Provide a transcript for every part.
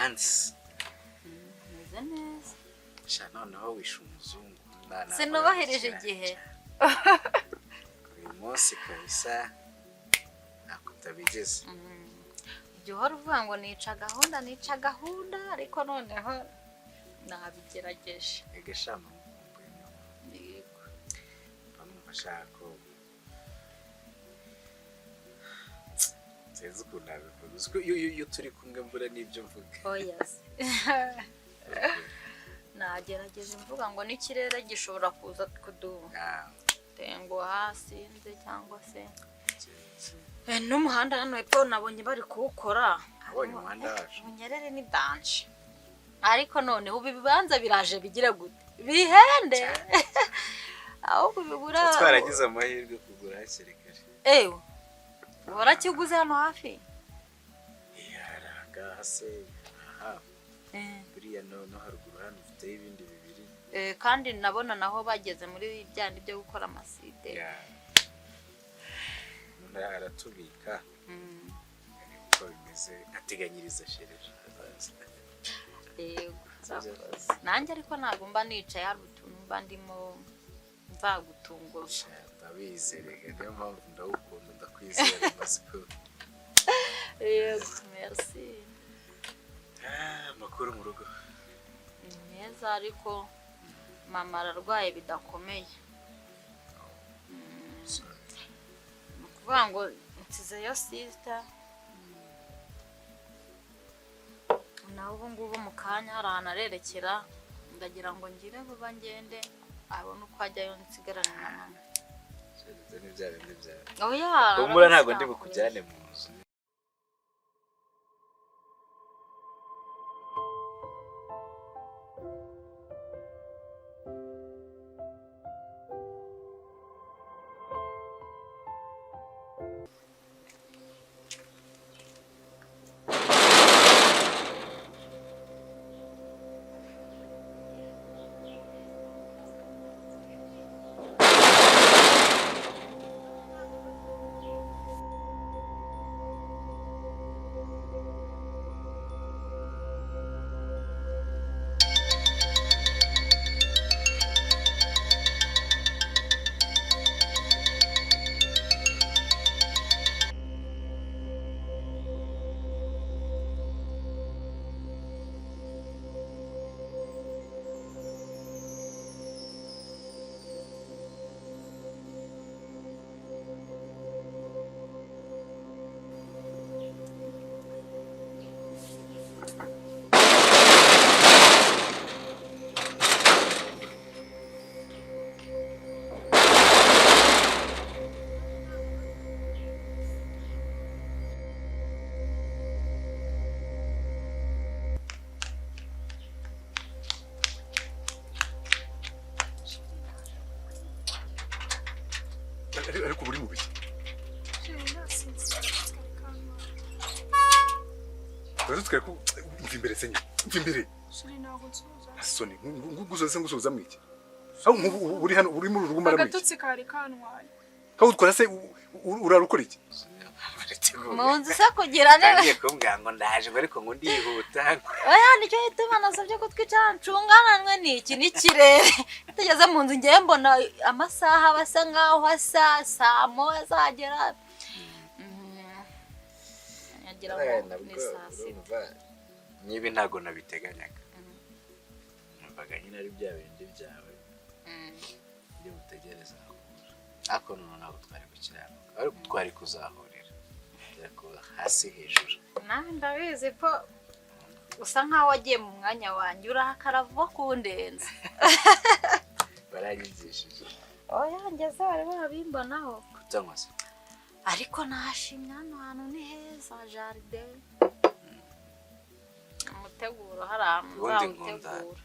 Ahandi Meze neza. Sha, noneho wishe umuzungu. Sinubahirije igihe. Uyu munsi kabisa ntako utabigeze. Ujya uhora uvuga ngo nica gahunda, nica gahunda, ariko noneho nabigerageje. Ega sha, mukumbuye niyo. Yego. Mba numva nshaka ko, sinzi ukuntu nabivuga. Uzi ko iyo turi kumwe mbura n'ibyo mvuga. Oya se, nagerageje mvuga ngo n'ikirere gishobora kuza kudutenguha, sinzi, cyangwa se n'umuhanda hano hepfo nabonye bari kuwukora. Abonye umuhanda wacu. Ubunyerere ni danger, ariko noneho ubu ibibanza biraje bigire gute, bihende ahubwo bigura. Twaragize amahirwe kugura hakiri kare. Ewe, warakiguze hano hafi? Ahangaha se, aha buriya no haruguru hano ufiteho ibindi bibiri. Kandi nabona naho bageze muri byandi byo gukora amasite. Yeah. Umuntu aratubika areba uko bimeze, ateganyiriza chéri ejo hazaza. Yego, urakoze. Nanjye ariko ntabwo mba nicaye, hari utuntu mba ndimo nzagutunguza. Ndabizi rega, niyo mpamvu ndawukunda, ndakwizera maze ko Yego, merci. Ah, amakuru mu rugo? Ni meza, ariko mama ararwaye bidakomeye. Sorry. Ni ukuvuga ngo nsizeyo sister, nawe ubu ngubu mu kanya hari ahantu arerekera, ndagira ngo ngire vuba ngende abone uko ajyayo, nsigarane na mama. Chéri, ibyo ni bya bindi byawe. Oya. Humura, ntabwo ndi Arabisanga. bukujyane mu nzu. Ariko buri mu biki? Chéri, nasinziriye, agatotsi kari kantwaye. Urazi ko mva imbere se nyine, mva imbere. Chéri, ntabwo nsuhuza. Soni ngusubiza, ngusubiza mu iki? Aho nk'ubu uri hano, uri muri uru rugo umara mu iki? Agatotsi kari kantwaye. Kawutwara se, urara ukora iki? Mu nzu se kugira ne? Utangiye kumbwira ngo ndaje, ngo ariko ngo ndihuta. Oya, nicyo gituma nasabye ko twicara ncungananwe n'iki n'ikirere. Tugeze mu nzu ngewe mbona amasaha aba asa nkaho asa saa 1 azagera. Nyagira ngo ni Nabwo saa 6. urumva niba ntabwo nabiteganyaga, numvaga nyine ari bya bindi byawe byo butegereza, ariko noneho ntabwo twari gukiranuka, ariko twari kuzahurira Byari kuba hasi hejuru. Nawe ndabizi ko usa nkaho wagiye mu mwanya wanjye, urakara vuba kundenza. Baranyigishije. Oya, ngeze bari babimbonaho. Kutanywa se? Ariko nashimye, hano hantu ni heza, jardin, umuteguro, hari ahantu Ubundi nkunda nzawutegura.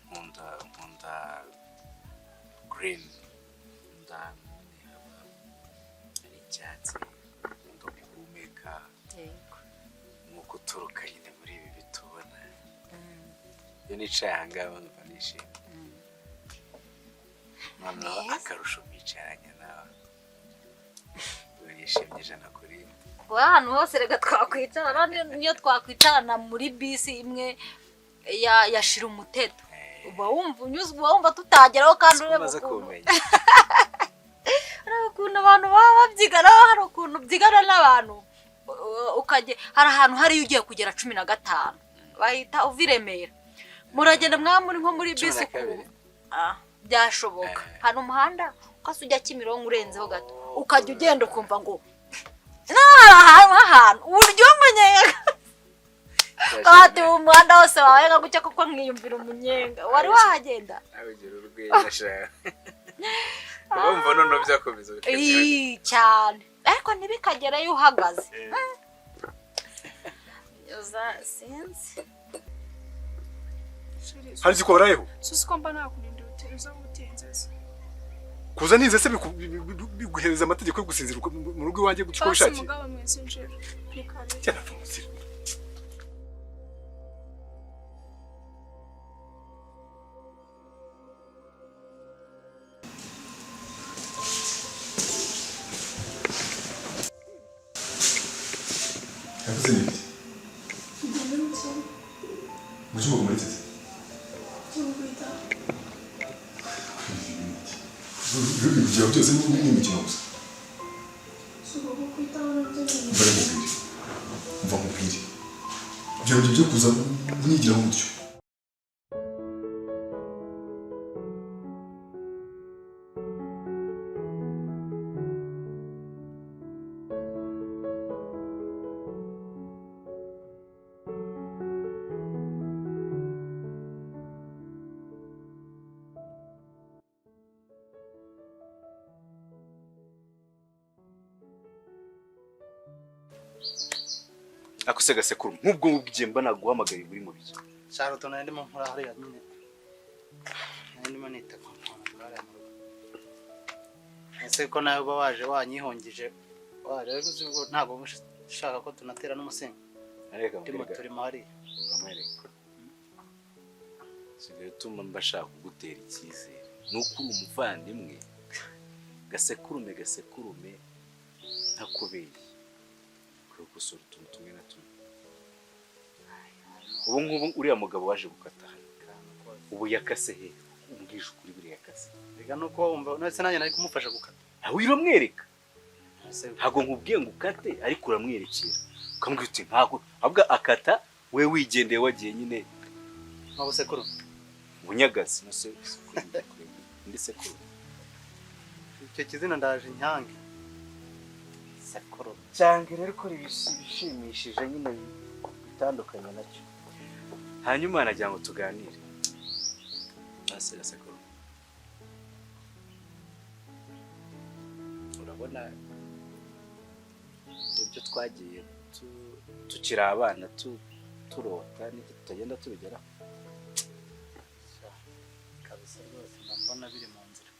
Nkunda green, nkunda nyine haba hari icyatsi, nkunda guhumeka umwuka uturuka nyine muri ibi bitubona. Iyo nicaye aha ngaha numva nishimye, noneho Neza. akarusho mwicaranye nawe, uba nishimye 100%. Wowe ahantu hose reka twakwicara, niyo twakwicarana muri bisi imwe ya shira umuteto, uba wumva unyuzwe, uba wumva tutageraho kandi ureba Umaze ukuntu kumenya. Hari ukuntu abantu baba babyigana, hari ukuntu ubyigana n'abantu ukajya hari ahantu hariyo ugiye kugera 15 bahita uva i Remera, muragenda mwaba muri nko muri Cumi bisi na kabiri. ukuntu. Ah, byashoboka. Hari umuhanda ukase ujya Kimironko urenzeho gato, ukajya ugenda ukumva ngo ahantu ahantu uburyo umunyenga ukaba umuhanda wose wawe nka gutya, kuko nkiyumvira umunyenga wari wahagenda. Nawe ugira urwenya sha. Urumva noneho byakomeza bikagera. Ii, cyane, ariko ntibikagereyo uhagaze. Uza sinzi. Chéri, Hari ko warayeho? susi ko mba nakurinda uza utinze se. Kuza ninze se biguhereza amategeko yo gusinzira mu rugo iwanjye gutyo uko Basi wishakiye? mugabo mwese njero. Ni kare. Cyane mu nzira. Yavuze ni ibiki? Tugende mu cyumba. Mu cyumba muri iki? Cy'ukwita. Ibintu byawe byose ni imikino gusa. Si uko kukwitaho nabyo ni Mva nkubwire. Mva nkubwire. Ibyo bintu byo kuza unyigiraho gutyo. Ako se gasekuru, nk'ubwo ngubwo igihe mba naguhamagaye muri mu biki? Sharuto, nari ndimo nkora hariya nyine. Nari ndimo nita ku muntu hariya mu rugo. Ese ko nawe uba waje wanyihungije, waje ariko uzi ubwo ntabwo uba ushaka ko tunatera n'umusingi. Areka Ndimo mwereka. turimo hariya. Uramwereka. Sigaye utuma mba shaka kugutera icyizere. Nuko uri umuvandimwe, gasekurume gasekurume ntakubeye. Ukwiye gukosora utuntu tumwe na tumwe. Ubu ngubu uriya mugabo waje gukata hano, ubu yakase he? Umbwije ukuri, buriya yakase. Reka nuko wumva none se nanjye nari kumufasha gukata. Aho uramwereka. Ese Ntabwo nkubwiye ngo ukate, ariko uramwerekera. Ukamubwira uti ntabwo, ahubwo akata we wigendeye wagiye nyine nka sekuru. ubunyagazi. No se ndi sekuru. Icyo kizina ndaje nyange. Sekuru. Cyangwa rero ukora ibishimishije nyine bitandukanye nacyo. Hanyuma nagira ngo tuganire. Ase gasekuru. Urabona ibyo twagiye tukiri abana turota n'ibyo tutagenda tubigeraho. Kabisa rwose mba mbona biri mu nzira.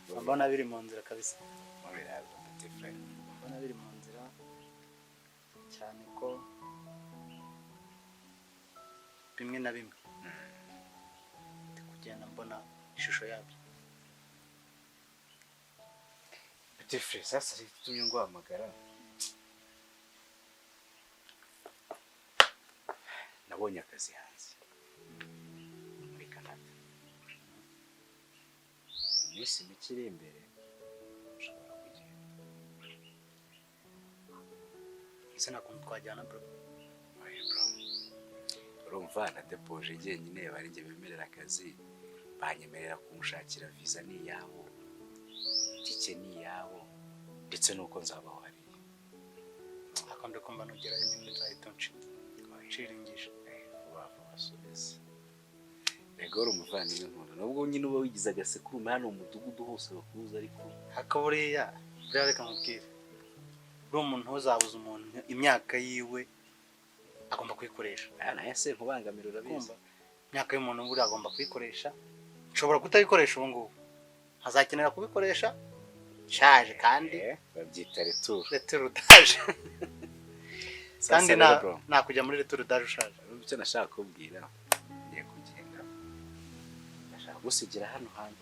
Mba mbona biri mu nzira kabisa. Biraza, petit frère. Mbona biri mu nzira cyane ko bimwe na bimwe ndi kugenda mbona ishusho yabyo. Petit frère, sasa itumye nguhamagara. Nabonye akazi hanze muri Canada. Mu minsi mike iri imbere nshobora kugenda. Ese nta kuntu twajyana bro? Oya bro, urumva na depoje jyenyine bari njye bemerera akazi, banyemerera kunshakira visa ni iyabo, tike ni iyabo, ndetse n'uko nzabaho hariya. Ariko ndikumva nugerayo nyine nzahita nshiringisha. Vuba vuba subiza. Yego uri umuvandimwe nkunda, nubwo nyine uba wigize agasekurume hano mu mudugudu hose bakuzi, ariko Ariko buriya buriya reka nkubwire, buriya umuntu uzabuza umuntu imyaka yiwe agomba kuyikoresha. Aya nayo se nkubangamira urabizi. Kumva imyaka y'umuntu buriya agomba kuyikoresha. Nshobora kutayikoresha ubu ngubu, nkazakenera kubikoresha nshaje kandi Babyita retour. Retour d'âge. Sasa Kandi rero bro, nakujya muri retour d'âge ushaje. icyo nashaka kubwira, ngiye kugenda, ndashaka gusigira hano hantu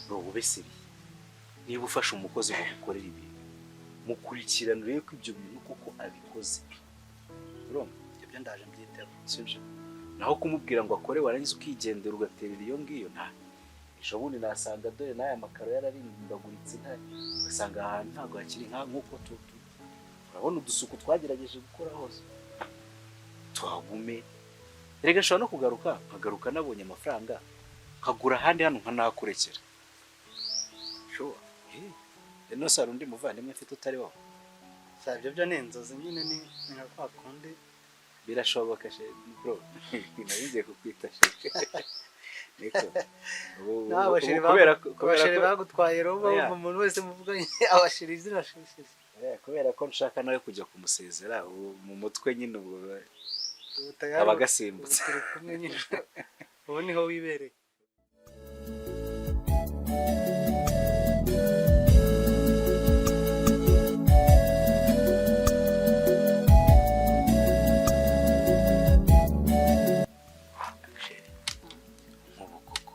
bro, ube sérieux. Niba ufashe umukozi ngo gukorera ibintu, mukurikirana urebe ko ibyo bintu koko abikoze. Urumva? Ibyo ndaje mbyiteho. Sibyo? Naho kumubwira ngo akore warangiza ukigendera ugaterera iyo ngiyo, nta ejo bundi nasanga dore n'aya makaro yararindaguritse, nta ugasanga ahantu ntabwo hakiri nka nk'uko urabona udusuku twagerageje gukora hose tuhagume. Erega nshobora no kugaruka nkagaruka nabonye amafaranga nkagura ahandi hano nkanahakurekera. Sure. Rero se hari undi muvandimwe mfite utari wowe? Sha, ibyo byo ni inzozi nyine, ni nka kwa kundi. Birashoboka bro, nari ngiye kukwita chéri, niko N'abasheri kubera abasheri bagutwaye roba. Oya. Wumva umuntu wese muvuganye abasheri izina chéri. Kubera ko nshaka nawe kujya kumusezera ubu mu mutwe nyine ubwo Ubu tayari aba ubu agasimbutse. Turi kumwe nyine, ubu niho wibereye. Chéri, nk'ubu koko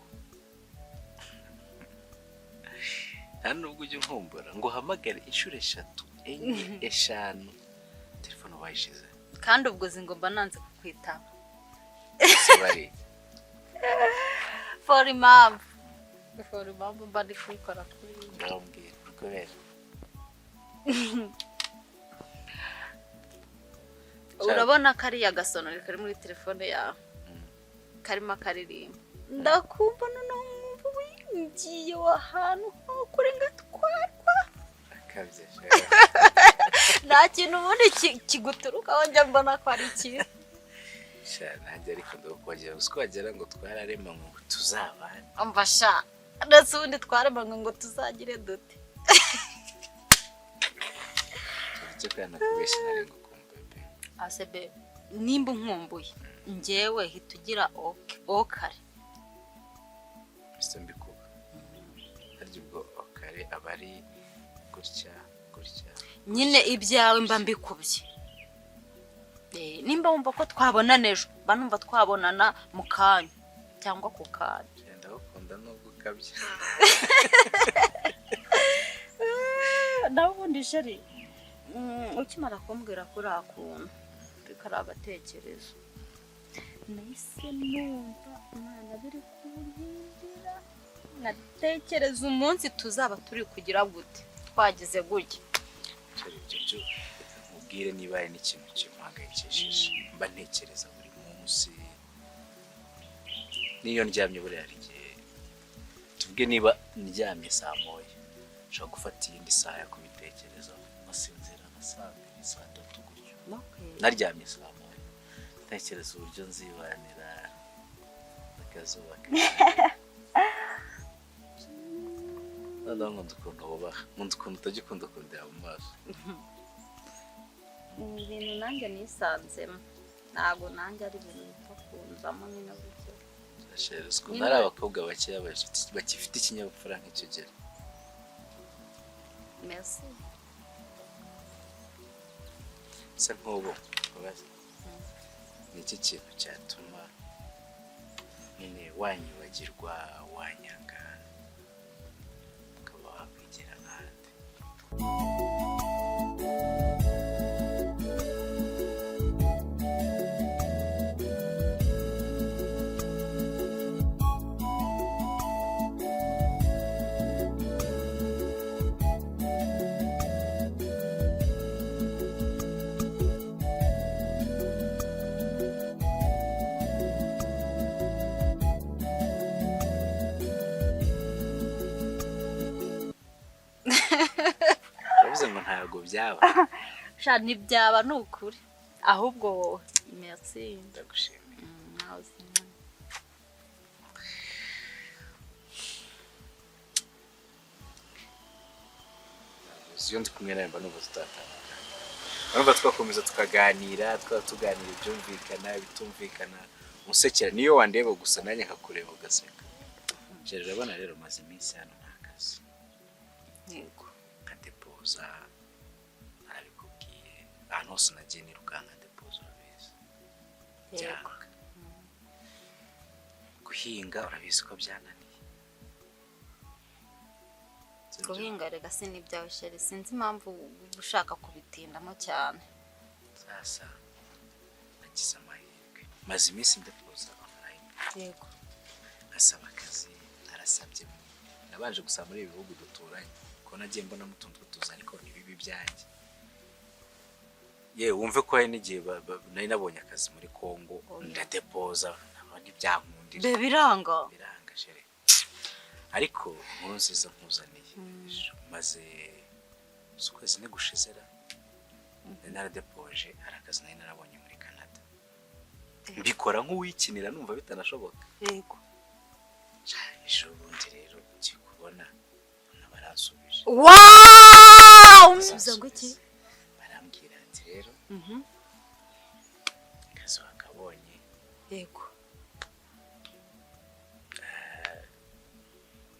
nta nubwo ujya unkumbura ngo uhamagare inshuro eshatu, enye, eshanu, telefone wayishize? Kandi ubwo zingomba nanze kukwitaba. Sibari. For impamvu, for impamvu mba ndi kubikora kuri Ndababwira kubera Urabona kariya gasonori kari muri telefone yawe karimo akaririmba, ndakumva noneho nkumva wingiye ahantu ho kure ngatwarwa. Akabye. Nta kintu ubundi kiguturukaho njya mbona ko ari cyiza. Sha, nanjye ariko ndakubwira gusa ko wagira ngo twararema ngo tuzabane. Umva sha, ndetse ubundi twaremanywe ngo tuzagire dute? Icyo kandi nakubeshya nari ngukumbuye pe. Asebe, nimba unkumbuye njyewe hita ugira okay okare. Ese mbikuba harya ubwo okare aba ari gutya gutya? Nyine ibyawe mba mbikubye. Nimba wumva ko twabonana ejo, mba numva twabonana mu kanya cyangwa ku kanya. Ndagukunda nubwo ukabya. Nawe ubundi chéri, ukimara kumbwira kuri kuntu bikari agatekerezo, nahise numva umwana biri kunkindira, nkatekereza umunsi tuzaba turi kugira gute, twagize gutya. Chéri, ibyo byo reka nkubwire, niba hari n'ikintu kimuhangayikishije mba ntekereza buri munsi, n'iyo ndyamye buriya hari igihe, tuvuge niba ndyamye saa 1, nshobora gufata iyindi saha yo kubitekerezaho nkasinzira nka saa 2, saa 3 gutyo, naryamye saa 1 ntekereza uburyo nzibanira n'akazuba kanjye. Noneho nkunda ukuntu wubaha, nkunda ukuntu utajya ukunda kundeba mu maso. Ni ibintu nanjye nisanzemo, ntabwo nanjye ari ibintu bipfa kunzamo nyine gutyo. Chéri, uzi ukuntu hari abakobwa bakeya bakifite ikinyabupfura nk'icyo gihe. Merci. Se nk'ubu ubaze, ni iki kintu cyatuma nyine wanyibagirwa, wanyanga, ukaba wakwigira nk'ahandi? Uravuze ngo ntabwo byaba. Sha, ntibyaba ni ukuri, ahubwo wowe merci. Ndagushimiye. Nawe sinzi. Iyo ndi kumwe nawe mba numva tutatandukana, urumva twakomeza tukaganira, twaba tuganira ibyumvikana, ibitumvikana, unsekera niyo wandeba gusa nanjye nkakureba ugaseka. Chéri, urabona rero maze iminsi hano nta kazi. Yego. Nkadepoza, narabikubwiye, ahantu hose nagiye nirukanka ndepoza, urabizi. Yego. Byanga guhinga, urabizi ko byananiye. Guhinga rega si n'ibyawe chéri, sinzi impamvu uba ushaka kubitindamo cyane. Sasa nagize amahirwe, maze iminsi ndapoza online. Asaba akazi, narasabye, nabanje gusaba muri ibi bihugu duturanye, ko nagiye mbonamo utuntu tw'utuzi ariko ntibibe ibyanjye. Ye wumve ko hari n'igihe nari nabonye akazi muri Congo, ndadepoza, ntabwo ntibyankundira. Be biranga. Biranga chéri, ariko inkuru nziza nkuzaniye, maze si ukwezi ntigushize ra, nari naradepoje, hari akazi nari narabonye muri Canada, mbikora nk'uwikinira numva bitanashoboka. Ejo bundi rero ngiye kubona mbona baransubije. Wow! Baransubiza. Ngo iki? Barambwira ati rero akazi wakabonye.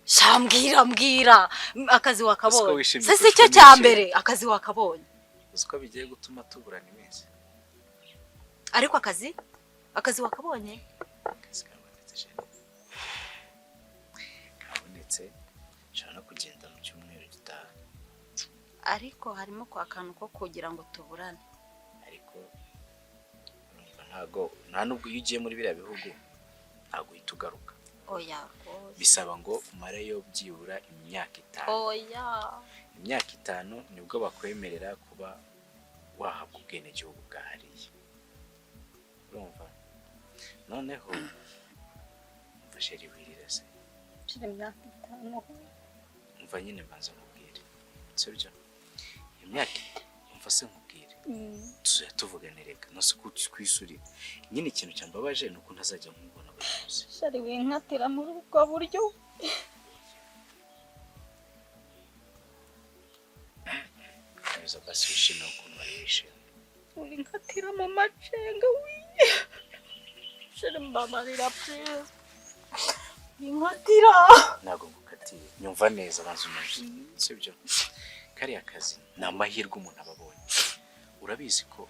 Sha, mbwira, mbwira akazi Uzi ko wakabonye. wishimye Se si kurusha cyo uko cya nishimye. mbere, akazi wakabonye. Uzi ko bigiye gutuma tuburana iminsi. Ariko akazi wakabonye. Akazi kabonetse chéri, kabonetse, nshobora no kugenda mu cyumweru gitaha. Ariko harimo kwa kantu ko kugira ngo tuburane. Ariko urumva ntago, nta nubwo iyo ugiye muri biriya bihugu ntabwo uhita ugaruka. Oya rwose. Bisaba ngo umareyo byibura imyaka 5. Oya. Imyaka 5 nibwo bakwemerera kuba wahabwa ubwenegihugu bwa hariya, urumva? Noneho umva chéri, wirira se. Chéri, imyaka 5. Umva nyine, mbanza nkubwire, sibyo? Iyo myaka, umva se nkubwire, tuzajya tuvugana reka nose kwisurira nyine. Ikintu cyambabaje ni uko ntazajya nkubona buri munsi. Chéri, winkatira muri ubwo buryo. Komeza basi wishime ukuntu wari wishimye. Winkatira mu macenga wi chéri, mbabarira please, winkatira. Ntabwo ngukatiye, nyumva neza, banza unyumve, sibyo? Kariya kazi ni amahirwe umuntu aba abonye. Urabizi ko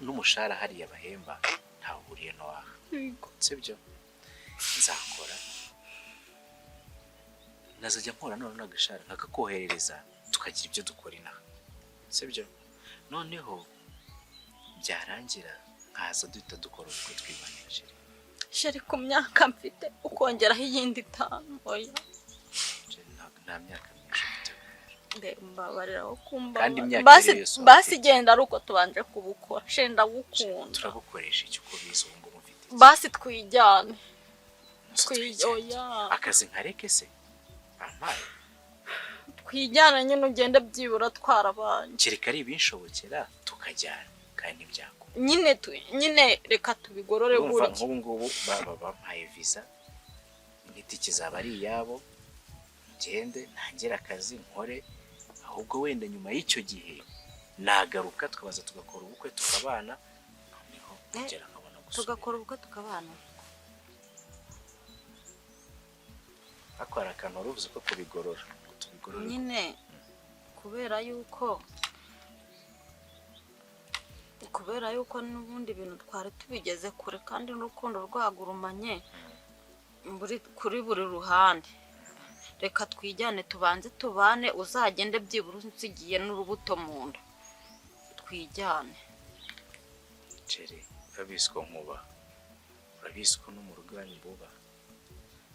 n'umushahara hariya bahemba ntawe uhuriye n'uwaha, sibyo? Nzakora, nazajya nkora none n'agashahara nkakakoherereza, tukagira ibyo dukora inaha, sibyo? Noneho byarangira nkaza duhita dukora ubukwe twibanira, chéri. Chéri, ku myaka mfite ukongeraho iyindi 5, oya. Chéri, nta myaka myinshi mfite. Mbabarira wo Kandi kumbabarira. imyaka Basi iri yose basi ufite. genda ari uko tubanje kubukora, chéri, ndagukunda. Turabukoresha icyo uko bizi ubu ngubu mfite iki? Basi twijyane. Nose twijyane. Oya. Akazi nkareke se bampaye? Twijyane nyine, ugende byibura twarabanye. Kereka ari ibinshobokera tukajyana, kandi ntibyakunda. Nyine nyine reka tubigorore Urumva gutya. nk'ubu ngubu baba bampaye visa n'itike izaba ari iyabo, ngende ntangire akazi nkore, ahubwo wenda nyuma y'icyo gihe nagaruka tukabaza tugakora ubukwe tukabana, noneho kugera nkabona gusubira. Tugakora ubukwe tukabana. Ariko hari akantu wari uvuze ko kubigorora, ngo tubigorore. Nyine kubera yuko n'ubundi bintu twari tubigeze kure kandi n'urukundo rwagurumanye kuri buri ruhande, reka twijyane, tubanze tubane, uzagende byibura unsigiye n'urubuto mu nda, twijyane. Chéri, urabizi ko nkubaha, urabizi ko no mu rugo iwanyu bubaha.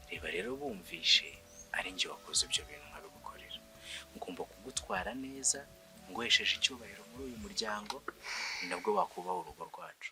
Reba rero, bumvishe ari njye wakoze ibyo bintu nkabigukorera, ngomba kugutwara neza nguhesheje icyubahiro muri uyu muryango, ni nabwo bakubaha urugo rwacu.